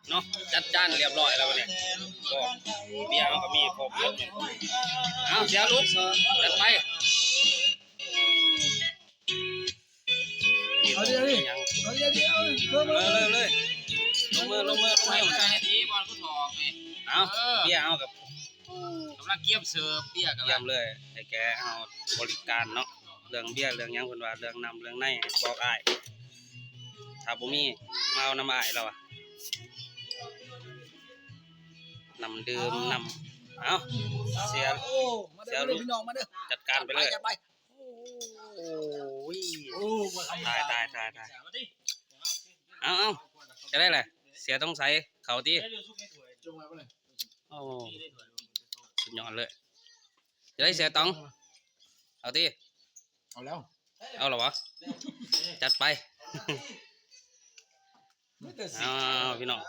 ເນາະ ຈັດຈານຮຽບຮ້ອຍແລ້ວບັດນີ້ ກໍເບຍເຮົາກໍມີຄົບໝົດ. ເອົາ ເສຍລຸກ ຈັດໄປ. ເອົາເດ ເອົາເດ ເອົາເດ ເອົາເດ ເອົາເດ ເອົາເດ ລົງມື ລົງມື ລົງມື ລົງມື. ເອົາ ເບຍເຮົາກໍກຳລັງກຽມເສີບ ເບຍກໍກຽມເລີຍ ໃຫ້ແກເຮົາບໍລິການເນາະ. ເລື່ອງເບຍເລື່ອງຫຍັງເພິ່ນວ່າ ເລື່ອງນ້ຳເລື່ອງໃນໃຫ້ບອກອ້າຍ ຖ້າບໍ່ມີມາເອົານຳອ້າຍລາວວ່າ ນ້ຳດື່ມ ນ້ຳ ເອົ້າ ເສຍ ໂອ້ ມາເດີ ເສຍ ມາເດີ ລູກ ພີ່ນ້ອງ ມາເດີ ຈັດການໄປເລີຍ ຈັດໄປ ໂອ້ຍ ໂອ້ ບໍ່ທຳມະດາ ຕາຍ ຕາຍ ຕາຍ ຕາຍ. ເອົາ ເອົາ ຈະໄດ້ແຫຼະ ເສຍຕ້ອງໃສ່ເຂົ້າຕິ ໂອ້ ສຸດຍອດເລີຍ. ຈະໄດ້ເສຍຕ້ອງ ເອົາຕິ ເອົາແລ້ວ ເອົາແລ້ວຫວາ ຈັດໄປ. ເອົາ ພີ່ນ້ອງ